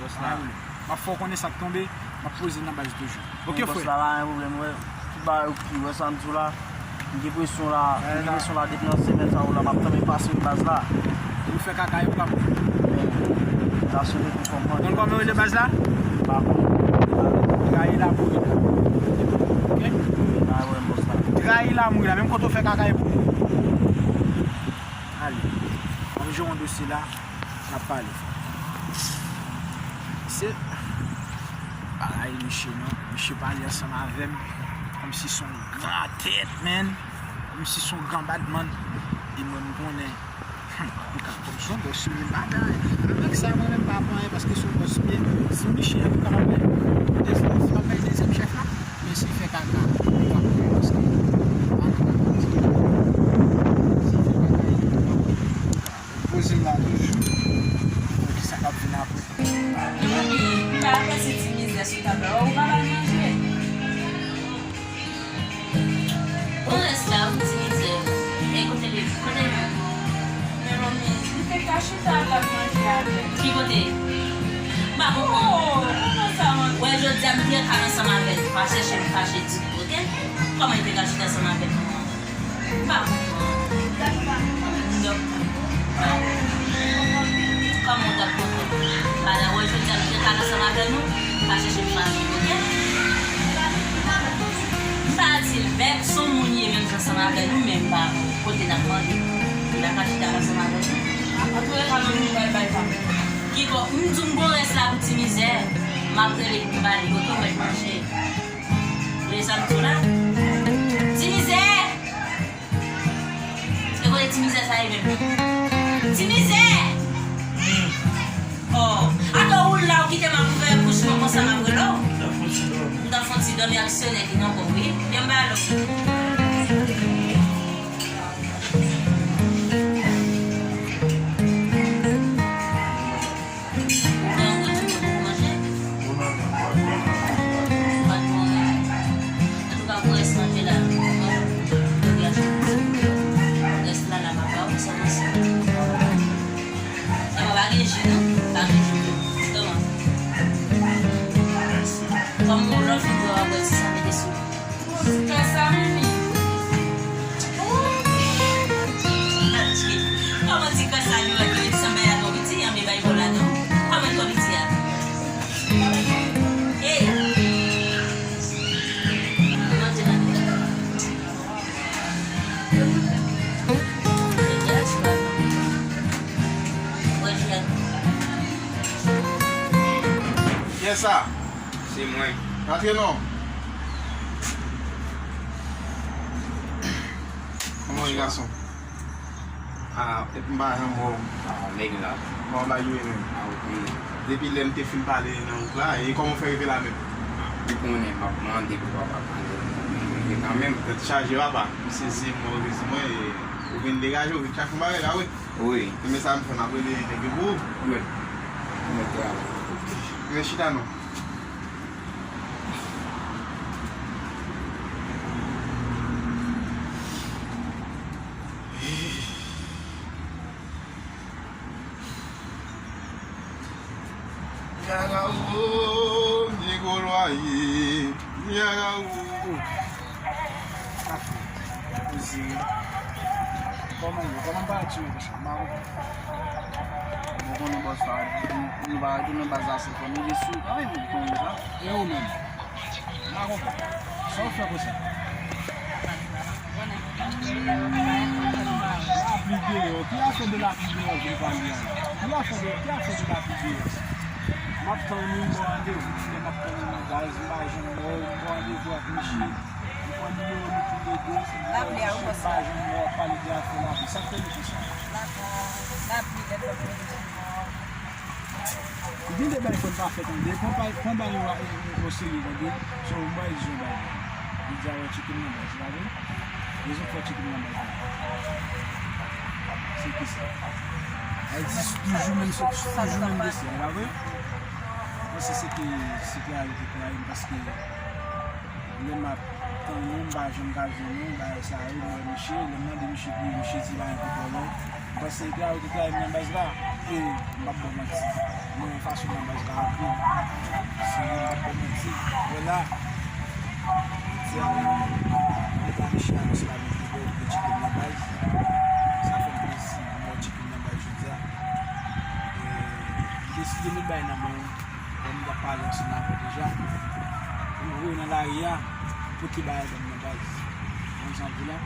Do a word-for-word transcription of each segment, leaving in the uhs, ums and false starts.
Bòs la. M ap fè w konnen sa k tonbe, m ap poze nan baz toujou. Ok, frè? Bòs la, pa gen pwoblèm, wè. Tout bagay oke, wè sa m di w la. M gen presyon la, m gen presyon la depi nan semèn sa yo la, m ap tanmen pase baz la. Ou fè kaka e pwòp. Sa sou de pou konprann. Konn kòman yo rele baz la? Pa konn. Trayi lamouri la. Ok? Pa wè bòs la. Trayi lamouri la, menm kote w fè kaka e pwòp. Ale. M ap jere yon dosye la. N ap pale. Se pa rayi misye non. Misye pale ansanm avè m kòmsi se yon gran tèt, man. Kòmsi se yon gran badman. E mwen, m konnen. Hmm, antouka, kòm se yon bòs, li menm pa fè anyen. Avèk sa, mwen menm pa fè anyen paske se yon bòs m ye. Si misye an kapab bay dezyèm, si l ap bay dezyèm chèf la, men si l fè kaka, li p ap pran paske antouka, si l fè kaka, li p ap pran. Poze m la toujou. Pou kisa k ap vin apre? Manmi, m pa apresye ti mizè sou tab la. Ou pa ba l manje? Ou rès la, ou ti mizè. E kote li? Kote li? Men manmi, li te ka chita la, l ap manje avè l. Ki kote? M pa konprann. Oh, kòman sa, manmi? Wè, jodi a, m te ka ansanm avè l. Pa chèche m fache ditou, ok? Kòman li te ka chita ansanm avè l? M pa konprann. Kòman w t ap konprann? Kòman w t ap konprann? Madan, wè jodi a, m te ka ansanm avè nou, pa chèche m fache, ok? M pa di l bèk, se yon moun ye menm jan ansanm avè nou, men m pa konn kote n ap mande. Li pa ka chita ansanm avè nou. Antouka, nou pral bay pa. Kibò, m di w m gon rès la pou ti mizè, m ap rele pou m ba li, ok, ou mèt manje. Ou tande sa m di w la? Ti mizè! E kote ti mizè sa ye menm? Ti mizè! Oh, atò ou la ou kite m ap ouvè bouch mwen konsa m ap rele w. M t ap fè yon ti dòmi aksyonè ki nan kò w, wi. Byen m ba l. Ou gen yon gwo ti pòt pou manje? Ou pa t bon anyen. Antouka, pou rès manje la, mwen, mwen te achte ti rès la, la, m ap ba ou, sa manje. Sa pa, pa gen ji, non? Pa gen ji, non? Toma. Kòm ou lòt fi, w ap bwè ti sa, mete sou li. Ti kasa, manmi. Kòman ti kasa li wè ki sanble a twò piti, an, men bay bò ladan. Kòman twò piti a? Ey! Manje ladan. Kiyès sa? Se mwen. Antre non. Kòman w ye, gason? Ah, epi m pa janm wè w. Ah, nèg la. Kòman bagay yo ye menm? Ah, ok. Depi lè m te fin pale nan wout la, e kòman w fè rive la menm? Ah, ou konnen, m ap mande pou papa mande m rive kanmenm. Tèt chaje, papa. M sezi, m wè w sezi mwen, e ou vin degaje w, vin chache yon bagay la, wi. Wi. Ebyen sa m fè, m ap rele nèg yo pou ou. Ou mèt. Ou mèt travay. Ebyen chita non. Yagawou, Nigolwaye, Yagawou. Kòman yo? Kòman pa ti yo konsa? M pa konprann. Bon, konnen bòs la, nou pa retounen baz la, se fò nou li sou. Kòman yo konnen sa? E ou menm? M pa konprann. Sa w fè konsa? Lapli deyò. Ki afè de lapli deyò vin pale a la? Ki afè de, ki afè de lapli deyò sa? M ap tann ou, m ba w randevou, m ap tann ou nan baz, m pa janm wè w, m ba w randevou ak misye. M pran nimewo nou toulède, se nimewo misye, m pa janm wè w ap pale de afè lapli. Sa k fè nou konsa? Lapli, lè dlo tonbe sou nou. Gen de bagay fò n pa fè tande. Pran pa, pran bagay yo a, e, e, oserye tande. So, m bay di yon bagay. Li di a wè tcheke m nan baz la, wi. Rezon fò tcheke m nan baz la. Se ki sa? Ay di toujou menm, se toujou menm dosye a, pa vre? Mwen se, se ke, se ke ale te trayi m paske lè m ap tann ou, m pa janm ka jwenn ou, bagay sa yo, m wè misye, lè m mande misye pou li, misye di pa gen pwoblèm. M panse ke a yo te trayi m nan baz la, e m p ap ba w manti. Mwen fason nan baz la anpil. Si mwen pa t fè manti, mwen la. Jodi a menm, mwen pa riche a nou se pa vin fidèl, vin tcheke m nan baz. Sa fè m plezi, mwen tcheke m nan baz jodi a. E, m deside met bagay nan men w, kòm m t ap pale ansanm avè w deja. Pou m voye nan lari a, pote bagay ban m nan baz. Ou konprann sa m di la?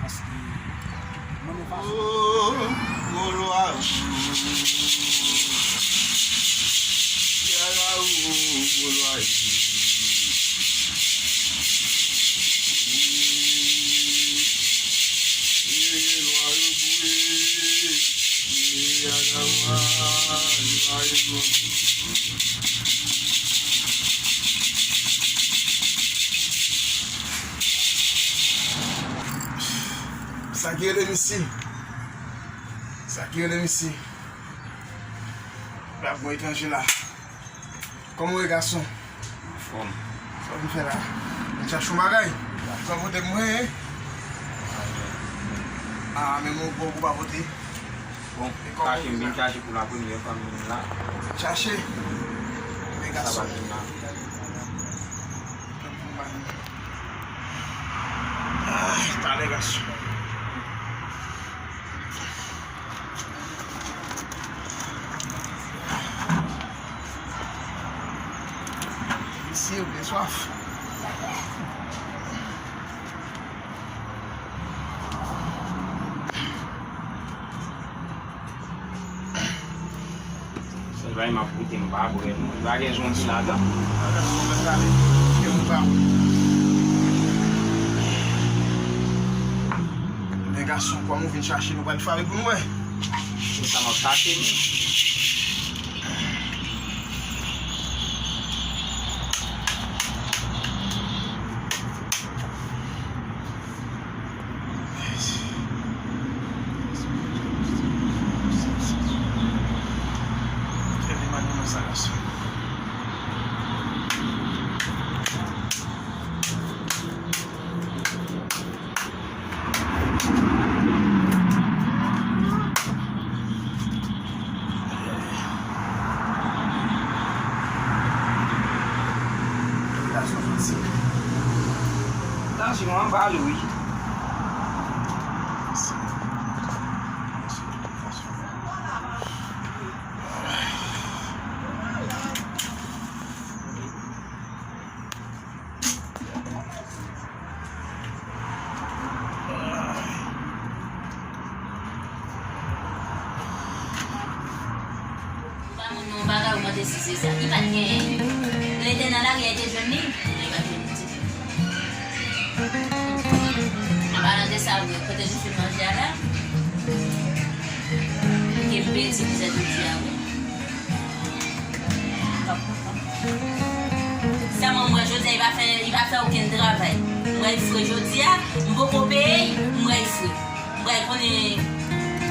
Paske mwen menm fason. Oh, Golo a. Yara, oh, Golo a. Sa ki rele misye? Sa ki rele misye? L ap bon etranje la. Kòman w ye, gason? Anfòm. Sa w vin fè la? Vin chache yon bagay? Sa w pote pou mwen, hein? Ah, men mwen, ou pa pote. Bon, chache, m vin chache pou la premyè fwa m vin la. Chache? Men gason. Sa va vin la. Ah, talè, gason. Mesye, ou gen swaf. Sèl bagay m ap goute, m pa bwè, non. Li pa gen zonbi ladan. Men gason, kòman w vin chache, nou pral fè avèk nou, wè. Se sa m ap chache, men. Tansyon anba l, wi. Pa moun nan bagay ou mande si se sa. Li pa t genyen. Rete nan lari a, te jwenn li, men li pa t jwenn li ditou. An palan de sa, kote nou fin manje a la, ke m peye ti mizè jodi a, wi. Sèlman m wè jodi a, li pa fè, li pa fè okenn travay. M wè l fre jodi a, m poko peye l, m wè l fre. M pral konnen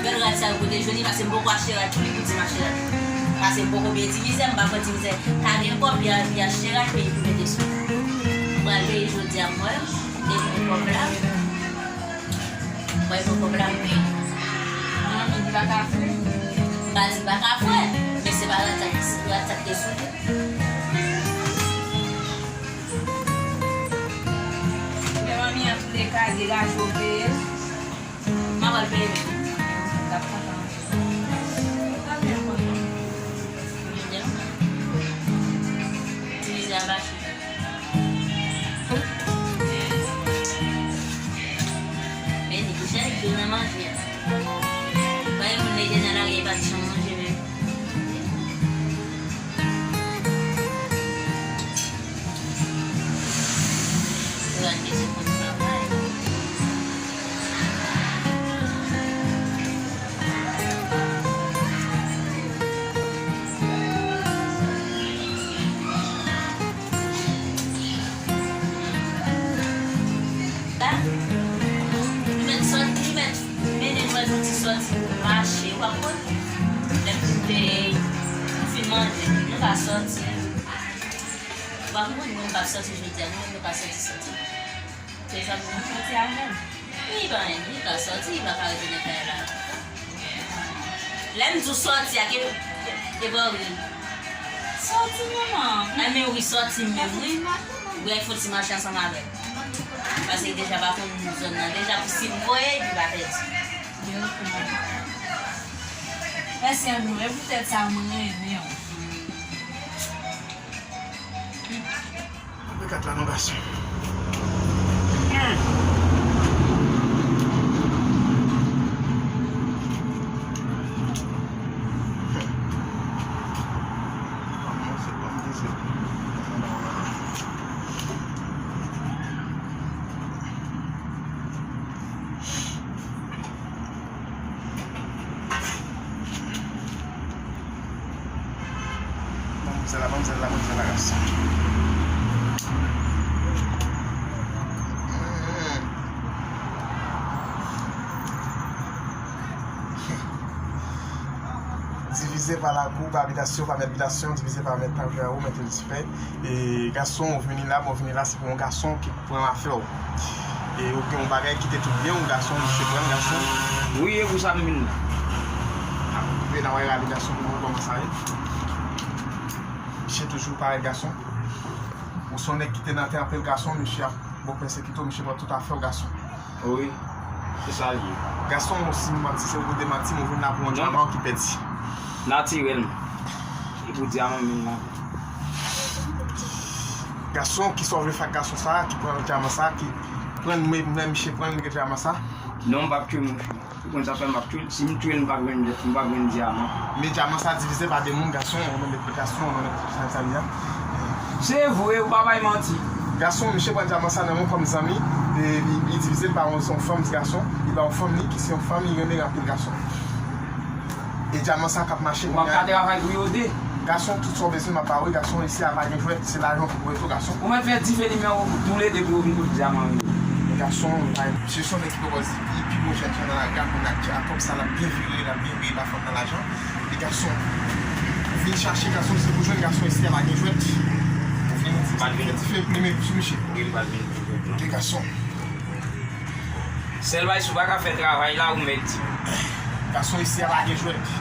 bèl rad sa yo kote jwenn li, paske m poko achte rad pou li, pou di m achte rad. Paske m poko peye ti mizè, m pa pran ti mizè. Ka gen kòb, li a-, li achte rad, men li pou mete sou. M pral peye jodi a, m wè, li pou kòb la. Mwen, pou kòb la, mwen. Manmi, li pa ka fre. M pa di l pa ka fre, men se pa rad sa ki, rad sa ki te sou li. Men manmi, antouleka, degaje w peye. M ap al peye. L ap kontan. Ti mizè a mache. Men li kouche ak dlo nan manje a. Pa gen moun mete nan lari pa t janm manje menm. Yo al mete moun travay. Ba, li mèt sòti, li mèt mennen nou al fè ti sòti pou mache, ou pa konprann? Lè nou te fin manje, nou pa sòti. Ou pa konprann, nou menm pa sòti jodi a, nou menm nou pa sòti sòti. Se sa pou nou sòti a menm. Li pa, li pa sòti, li pa ka rete nan kay la. Lè m di w sòti a, ke, ke, ke bò wi. Sòti manman. Ay men wi, sòti menm wi. Wi, ay fò ti mache ansanm avè l. Paske l deja pa konn zòn nan. Deja pou si m voye, epi pa pèdi. Mèsi anpil. E poutèt sa mwen renmen w. Antre kat la non gason. Manmzèl la, manmzèl la, manmzèl la, gason. Divize pa lakou, pa abitasyon, pa mèt abitasyon, divize pa mèt travay, mèt disipè. E gason, ou vini la, mwen vini la, se pou yon gason ki pran afè w. E ou gen yon bagay ki te tout byen, yon gason, misye pran gason. Wi, e pou sa m vin la. Rive la, w a rale gason pou mwen kòman sa ye. Misye toujou parèt gason. Ou se yon nèg ki te nan tè anpil gason, misye ap bon pèsekite w, misye pran tout afè w gason. Wi, se sa l ye. Gason, si m manti, se ou ki te manti, mwen vin la pou yon dyaman ki pèdi. Natirèlman. E pou dyaman menm la. Gason, kisa w vle fè ak gason sa, ki pran dyaman sa, ki pran men, men misye pran dyaman sa? Non, m p ap tchwe, monchè. Ou konn sa fè m ap tchwe l. Si m tchwe l, m p ap jwenn, m p ap jwenn dyaman. Men dyaman sa divize pa de moun, gason, ou nan met gason, ou nan met sa, sa li a. Se vre, ou pa bay manti. Gason, misye pran dyaman sa nan men kòm zanmi, e li, li divize l pa yon, se yon fanm, ti gason, li ba yon fanm li, ki se yon fanm, li renmen anpil gason. E dyaman sa k ap mache kounye a. W ap ka travay pou yo de. Gason, tout sa w bezwen, m ap ba ou, gason, isi a pa gen jwèt, se lajan pou ou tou, gason. Ou mèt fè dife nimewo pou toulede pou yo vin kote dyaman yo. Gason, misye se yon nèg ki poko di, li pi gwo jèn jan nan lari a, kounye a, kòb sa l ap byen vire, l ap byen vire, pa fanm nan lajan. E gason, vin chache gason, se pou jwenn gason isi a, pa gen jwèt. Ou vin di, fè dife nimewo sou misye. Ok, gason. Sèl bagay, si w pa ka fè travay la, ou mèt di. Gason, isi a pa gen jwèt.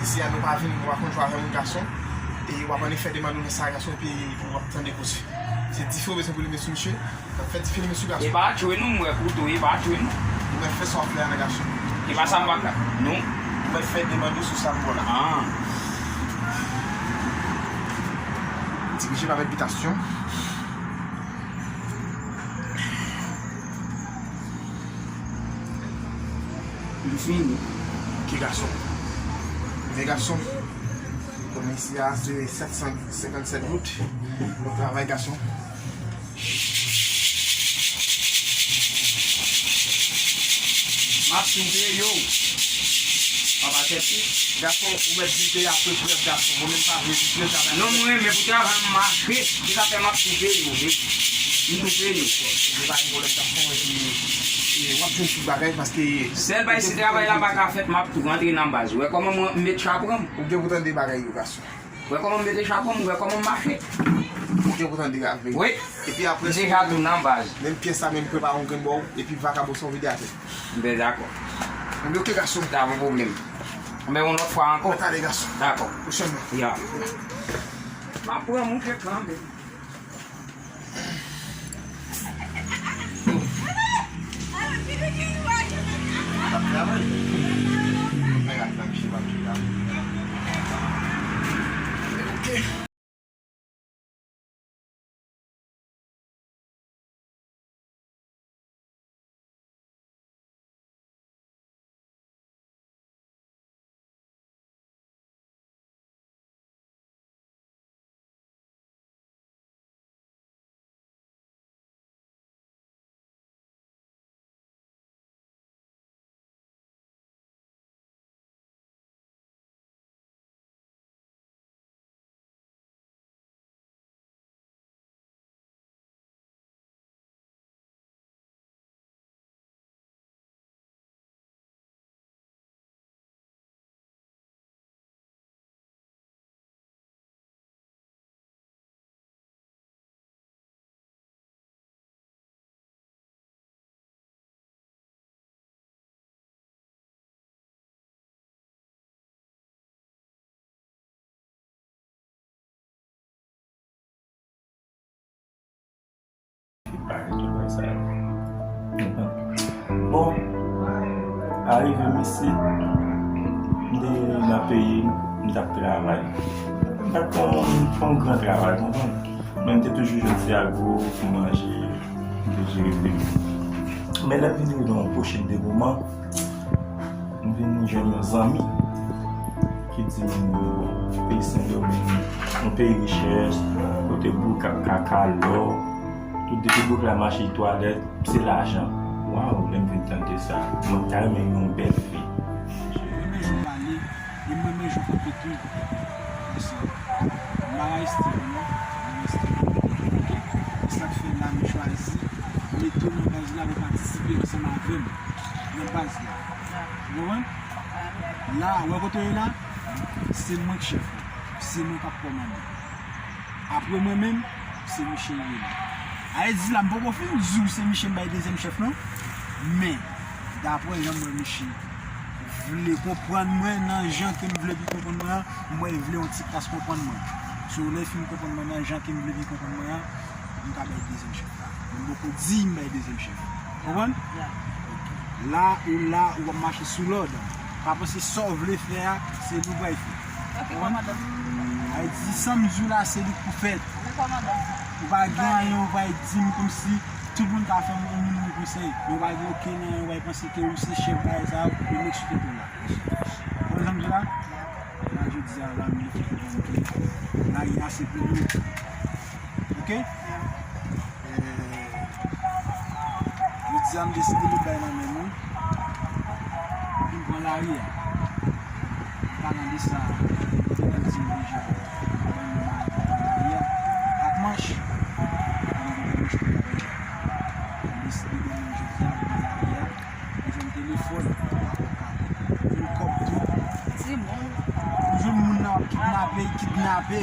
Isi a nou pa vin, nou pa konn jwe avè moun gason. E w ap annik fè demann ou nan sa gason, epi w ap tande koze. Se dife w bezwen pou limen sou misye. W ap fè dife limen sou gason. E pa tchwe nou, m wè kouto, e pa tchwe nou. Ou mèt fè sa w ap fè a nan gason. E pa sa m pa ka. Non. Ou mèt fè demann ou sou sa m ba w la. Ah. Dirije pa mèt bitasyon. M fini. Ki gason? Men gason. Bon, isi a se sèt san senkannsèt goud. Bon travay, gason. M ap touye yo. Papa tèt li. Gason, ou mèt di te apre prèv gason. Mwen menm pa vle di travay. Non, mwen renmen pou travay m mache. Se sa fè m ap touye yo, wi. M touye yo. Ou pa gen pwoblèm gason, epi, e, w ap jwenn tout bagay paske. Sèl bagay, si travay la pa ka fèt, m ap tou rantre nan baz. Ou wè kòman mwen met chapran m? Ou gen pou tande bagay yo, gason. Ou wè kòman m mete chapran m, ou wè kòman m mache. Ou gen pou tande avè. Wi. Epi apre, m deja tou nan baz. Menm pyès la, menm prepare yon grenn ba w, epi vakabon sa w vide atè. M byen dakò. Ebyen, ok, gason. Pa gen pwoblèm. Anben, yon lòt fwa ankò. Mèt ale, gason. Dakò. Pwochènman. Ya. M ap pran mouche kanmenm. L ap travay. Mwen ap nan misye pa misye la. Ok. Bon, arive m isit, m te nan peyi m, m t ap travay. M pa t konn fè yon gran travay, konprann? Men m te toujou jwenn ti algo pou manje, m te jere peyi m. Men lè m vin rive yon pwochen de moman, m vin jwenn yon zanmi ki di m peyi Sendomeng, yon peyi richès, kote bouk ap kaka, lò, tout depi bouk la mache twalèt, se lajan. Waw, lè m vin tande sa, mwen ta renmen yon bèl vi. Mwen menm jan w pale, e mwen menm jan w kanpe tou. Paske m pa ka estimem non, m pa ka estimem. Ok? Se sa k fè la m chwazi mete w nan baz la pou patisipe ansanm avè m nan baz la. Ou konprann? La, ou wè kote w ye la? Se mwen k chèf la. Se mwen k ap kòmande. Apre mwen menm, se Miche ki ye la. A vle di la, m poko fin di w se Miche m bay dezyèm chèf non. Men, daprè jan m wè Miche vle konprann mwen nan jan ke m vle li konprann mwen an, m wè li vle yon ti kras konprann mwen. So, lè l fin konprann mwen nan jan ke m vle li konprann mwen an, m ka bay dezyèm chèf la. Men m poko di m bay dezyèm chèf. Konprann? Ok. La, ou la, ou ap mache sou lòd. Pa panse sa w vle fè a, se li w pral fè. Ok, kòmandan. Ay di, sa m di w la, se li k pou fèt. Wi, kòmandan. Ou pa gen anyen, ou pa di m kòmsi tout moun ka fè yon moun yon konsèy. Men ou pa gen okenn anyen, ou pa panse ke ou se chèf bagay sa yo, ou mèt sou tèt ou la. Konprann sa m di w la? La, jodi a, la, m vle fè konprann ke lari a se pou nou. Ok? Eh, jodi a, m deside met bay nan men nou. Vin pran lari a. An palan de sa, m te di m deja, mwen menm m pran lari a. Ak manch, mwen gen manch pou lari a. M deside demen jodi a, m pran lari a. Mwen jwenn telefòn, m pa konn ka. Jwenn kòb tou. Timoun. M jwenn moun nan ap kidnape, kidnape.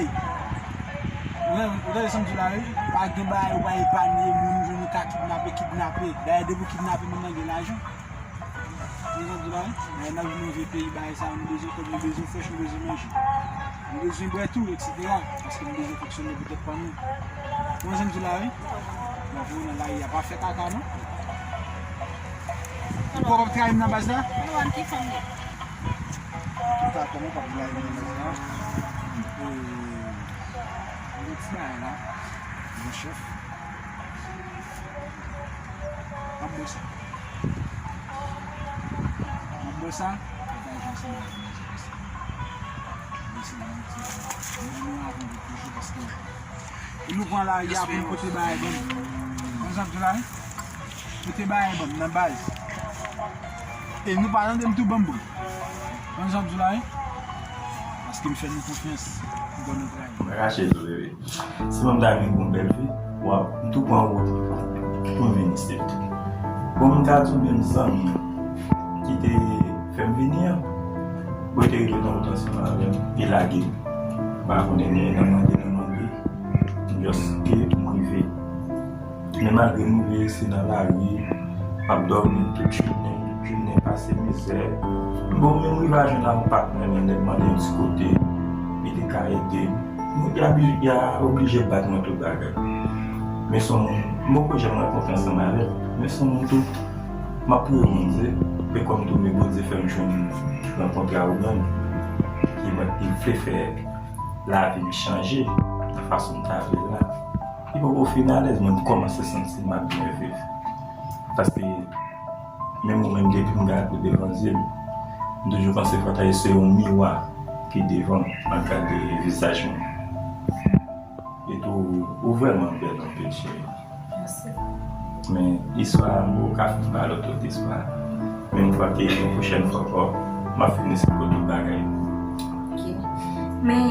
Ou tande, ou tande sa m di la, wi? Pa gen bagay, ou pa epanye moun, ou jwenn ou ka kidnape, kidnape. Dayè, depi w kidnape moun nan, gen lajan. Ou tande sa m di la, wi? Dayè, n ap viv nan vye peyi, bagay sa, nou bezwen kòb, nou bezwen frèch, nou bezwen manje. Nou bezwen bwè tou, etsetera. Paske nou bezwen fonksyone pou tèt pa nou. Ou konprann sa m di la, wi? Bravo, nan lari a, pa fè kaka, non? Ou poko ap trayi m nan baz la? Antouka, kòman w p ap trayi m nan baz la? E, yon ti bagay la, mon chèf. M ap bwè sa. M ap bwè sa, pataje ansanm avè m, mezanmi. Mèsi nan yon ti bagay. Mwen, mwen avè w toujou paske e nou pran lari a pou nou pote bagay ban m. Konn sa m di la, wi? Pote bagay ban m nan baz. E nou pa tande m tou ban m bon. Konn sa m di la, wi? Paske m fè nou konfyans. M konn nou trayi. Mwen rache tou, bebe. Si mwen m ta renmen gon bèl vi, waw, m tou pran wout pou m vin isit. Bon, m ta di w menm zanmi ki te fè m vini an, pou l te rete nan wout ansanm avè m, li lage m. M pa konnen, men nan mande, nan mande, jis ke m rive. Men malgre m rive, se nan lari, m ap dòmi tout jounen, tout jounen pase mizè. Bon, men m rive a jwenn ak yon patnè, men nèg mande m ti kote li te ka ede m. Bon, y a, y a oblije bat mwen tout bagay. Men se yon moun, m poko janm rankontre ansanm avè l, men se yon moun tou, m ap priye Bondye, men kòm tou, men Bondye fè m jwenn rankontre a ou menm, ki mwen, ki vle fè lavi m chanje nan fason m ta vle l la. Li poko fin alèz, mwen m kòmanse santi m ap byen viv. Paske menm ou menm depi m gade ou devan zye m, m toujou panse fò ta se yon miwa ki devan m, m ap gade vizaj mwen. Etou, ou vrèman bèl anpil, cheri. Mèsi. Men istwa a, m poko ka fin pale w tout istwa a. Men m kwè ke yon pwochèn fwa ankò, m ap fini sou tout bagay. Ok. Men,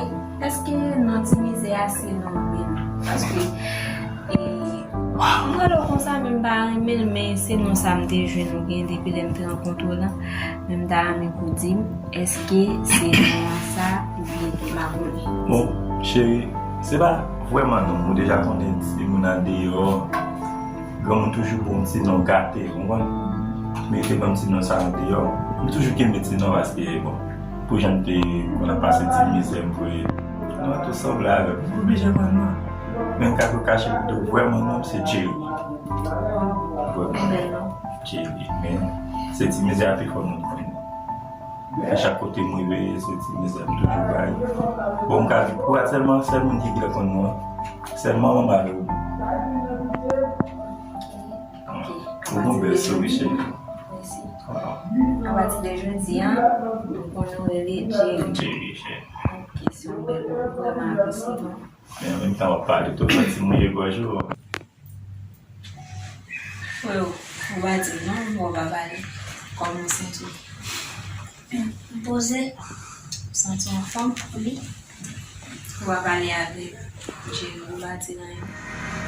èske non Ti Mizè a se non w menm? Paske, e, m rele w konsa, men m pa renmen l, men se non sa m te jwenn ou gen depi lè m te rankontre w lan. Men m ta renmen pou w di m, èske se non an sa oubyen m pa konnen? Bon, cheri, se pa vrèman non m. Ou deja konnen timoun andeyò, granmoun toujou ba w ti non gate, ou konprann? Mete ban m ti non sa andeyò. M toujou kenbe ti non paske, bon, pou jan m te konn ap pase ti mizè m voye. Non, tou sanble avè m. M oblije pran non. Men m ka tou kache pou di w vrèman non m se Jerry. Vrèman. Bèl non. Cheri, men se ti mizè a pi fò nou konn. A chak kote m rive, se ti mizè m toujou bay. Bon, m ka di, pou sèlman sèl moun ki byen konn mwen, sèlman manman avè w. Ou gon bèl souri, cheri. Mèsi. Apati de jodi a, nou konnen w rele Jerry. Jerry, cheri. Ok, se yon bèl non, m vrèman apresye non. Men an menm tan w ap pale tou, w santi mouye gòj ou. Freo, ou pa di non, ou pa pale. Kòman w santi w? M poze. Ou santi w anfòm? Wi. Ou pa pale avèk Jerry, ou pa di l anyen.